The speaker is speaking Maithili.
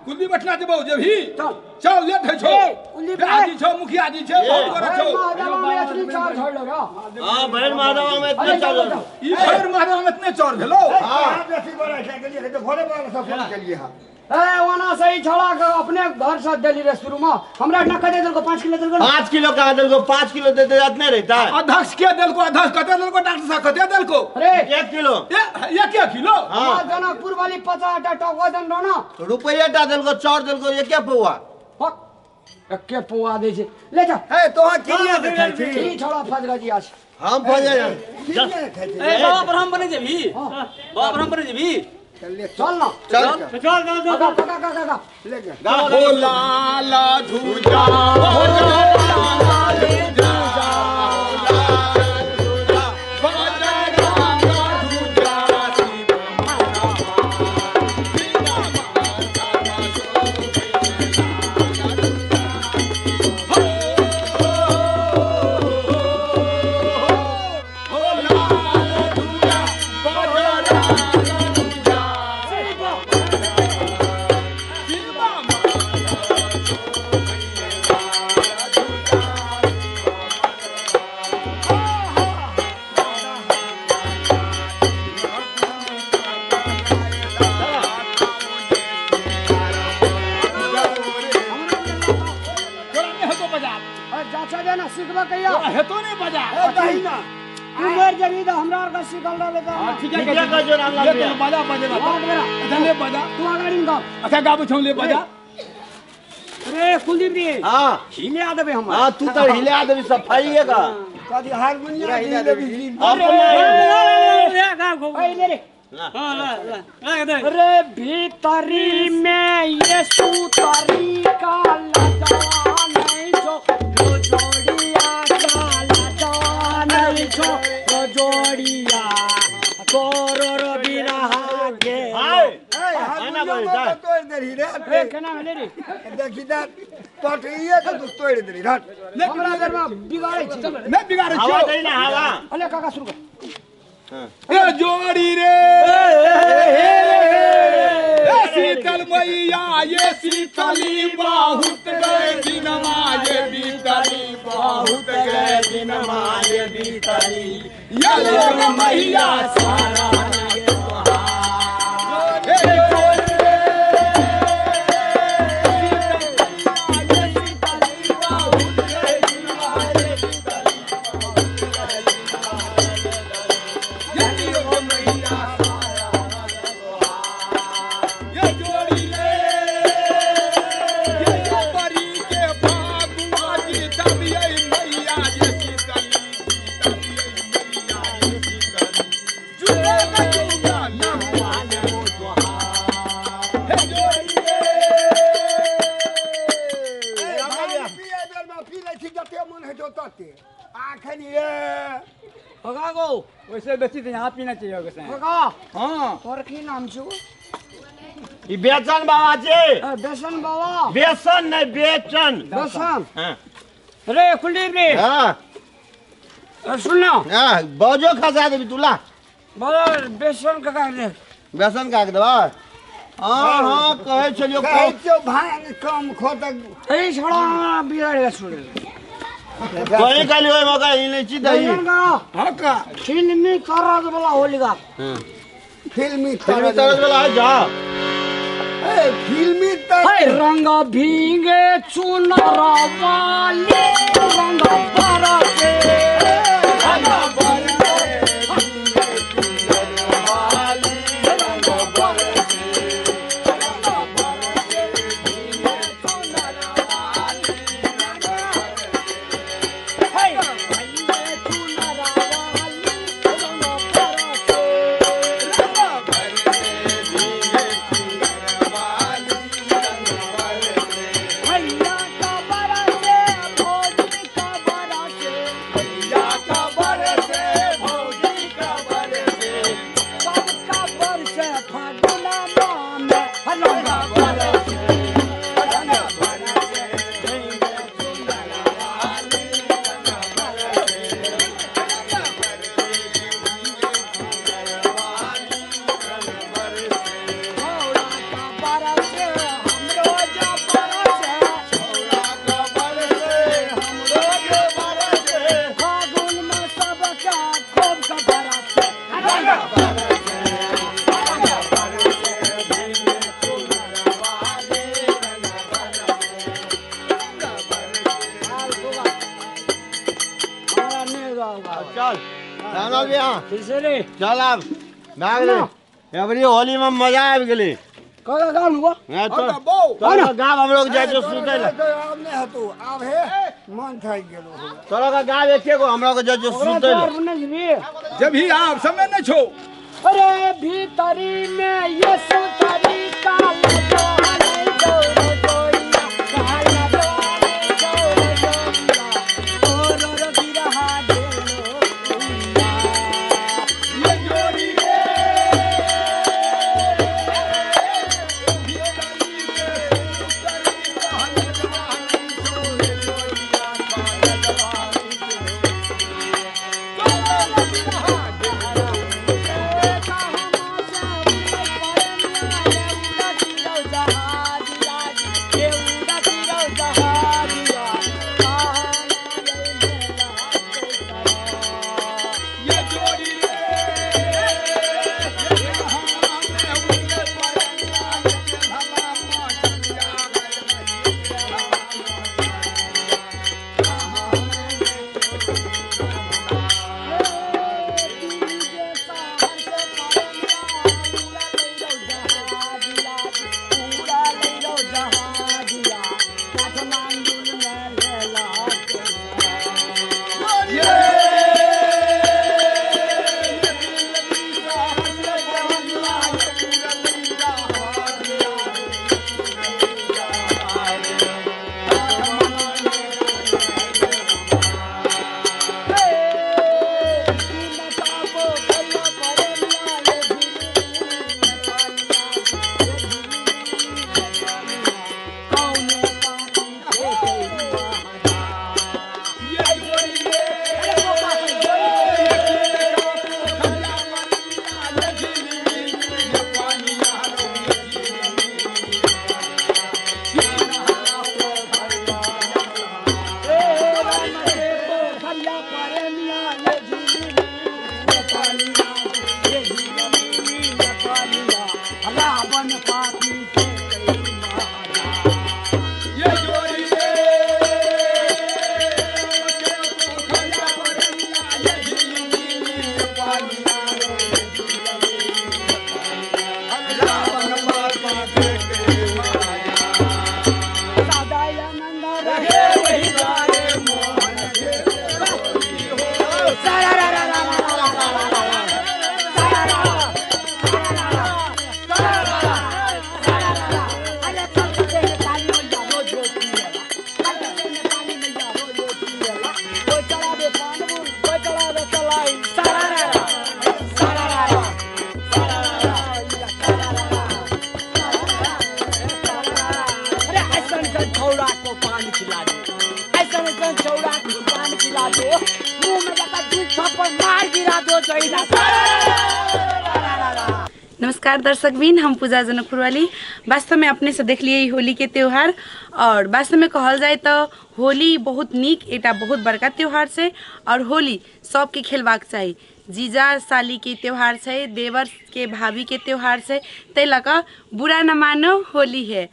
कुलदीप बैठना जेबौ जेबही चल चल लेट है छौ कुलदीप जी छौ मुखिया जी छै बहुत गोरा छौ। हां भैर महादेव में इतने चाउर ई भैर महादेव में इतने चाउर भेलो। हां बेसी बड़ा छै गेलिए त घरे वाला सब फोन केलिए। हां ए ओना सही छड़ा के अपने घर से देली रे शुरू में हमरा ना कते देलको 5 किलो देलको। 5 किलो कहां देलको? 5 किलो दे दे इतने रहता है। अध्यक्ष के देलको? अध्यक्ष कते देलको? डॉक्टर साहब कते देलको? अरे 1 किलो 1 किलो। हां जनकपुर वाली 50 टा टका दन रहो ना रुपया टा देलको चाउर देलको एक पौआ एक पौआ दे छै ले जा। ए तोहा किनिया के खाइ छी की छड़ा फस गजी आज हम फस जा ए बाबा ब्राह्मण बने जेबी बाबा ब्राह्मण बने जेबी चल ना चल चल चल चल पका पका पका ले जा। ओ लाला धुजा ओ लाला धुजा हेतो नहीं बजा तू मर जबी त हमरा आर के सिखल रहबे त। हां ठीक है कह जो राम लाल ले बजा बजे अच्छा ले बजा तू अगाड़ी में गा। अच्छा गाबू छौ ले बजा रे कुलदीप रे। हां हिला देबे हम। हां तू त हिला देबी सफाईएगा कदी हारमोनियम हिला देबी। अरे ले रे हां ला ला दे। अरे भीतरी में ये सुतरी का लजा नहीं जो जोड़िया का लजा नहीं जो जोड़िया तोरो रो बिरहा के हाय हाय हारमोनियम तोड़ देही रे। ए केना भेलै रे देखी दा पटिए के तू तोड़ देली रट हमरा घर में बिगाड़ै छी नहीं बिगाड़ै हवा छियौ दे ना हवा अले काका शुरू कर ए जोड़ी रे ए शीतल मैया ये शीतली बहुत गए दिनमा ये बीतली बहुत गए दिनमा ये बीतली ये लोग मैया सारा ए जोड़ी रे शीतल मैया ये शीतली बहुत गए दिनमा ये बीतली बहुत गए दिनमा ये लोग मैया सारा ये जोड़ी रे ये जो परी के फागुआ जी तब ये मैया ये शीतली तब ये मैया ये शीतली जुगा का जुगा नहवाने वो जोहार हे जोड़ी रे पिए बेर में पी लै छी जते मन हेतौ तते आखन ये काका गो वैसे बेची तो यहाँ पीना चाहिए होगा साहब। काका हाँ तोर की नाम छौ ई बेचन बाबा जी बेसन बाबा बेसन नहीं बेचन बेसन हाँ रे कुलदीप रे हाँ सुन ना हाँ बजो खसा देबी तू ला बोलो बेसन काका रे बेसन का के देबा हाँ हाँ कहै छलियो कहै छियौ भांग कम खो तऽ ए छोड़ा बिगाड़ के सुन कहीं काली ओइ मका इलायची दही बेसन का हाँ का फिल्मी तरज वाला होलिका फिल्मी फिल्मी तरज वाला है जा ए फिल्मी तर हे रंग भींगे चुनर वाले रंग बरसे रंग बरसे वाली रंग बरसे रंग बरसे चुनर वाली रंग हे भींगे चुनर वाली रंग बरसे रंग बरसे चुनर वाली रंग बरसे भैया का बरसे भौजी का बरसे भैया का बरसे भौजी का बरसे सबका बरसे फागुना में रंग बरसे रंग बरसे चुनर वाली रंग बरसे रंग बरसे चुनर वाली रंग बरसे छौड़ा का बरसे हमरो जो बरसे छौड़ा का बरसे हमरो जो बरसे फागुन में सबका खूब का बरसे रंग बरसे रंग बरसे चुनर वाली रंग बरसे रंग बरसे हमरा नहीं गाओ चल रामलाल भैया फिर से रे चल अब भाग ले अबरी होली में मजा आबि गेलै काका गाउँ हुआ हाँ, हाँ तऽ बौ तोरा गाँव हम लोग जाइ छियै सुतै लए आब नहि हेतौ आब हे मन थाकि गेलौ तोरा का गाँव एके गो हमरा के जाइ छियै ओकरा सुतै तोर लए नहीं रे जब ही आप समय नहीं छो अरे भीतरी में ये सुतरी काल जोहने जोरो जोइया काल जोहने जोरो जोइया और और बिरहा देलो उइया। ये जोड़ी रे ए कहाँ से उड़ल एहि द्वारे मोहन खेले होली हो। सारा रा रा रा रा रा रा रा रा रा। सारा रा रा रा रा रा रा। अरे कलकत्ते में काली मैया रोज रोज पिएला, कलकत्ते में काली मैया रोज रोज पिएला, कोई चढ़ावे पान बुल, कोई चढ़ावे सलाई। सारा रा रा सारा रा रा सारा रा रा सारा रा रा सारा रा। अरे ऐसन ऐसन छौड़ा को पान खिला दो, ऐसन ऐसन छौड़ा को पान खिला दो, मुंह में जाकर दूध थप्पड़ मार गिरा दो जोइला। सारा रा रा रा। नमस्कार दर्शकबिन, हम पूजा जनकपुरवाली। वास्तव में अपने से देख लिए ई होली के त्योहार और वास्तव में कहल जाए तो होली बहुत नीक एकटा बहुत बड़का त्योहार छै और होली सबके खेलबाक चाही। जीजा साली के त्योहार छै, देवर के भाभी के त्योहार छै, ताहि लऽ कऽ बुरा न मानो होली है।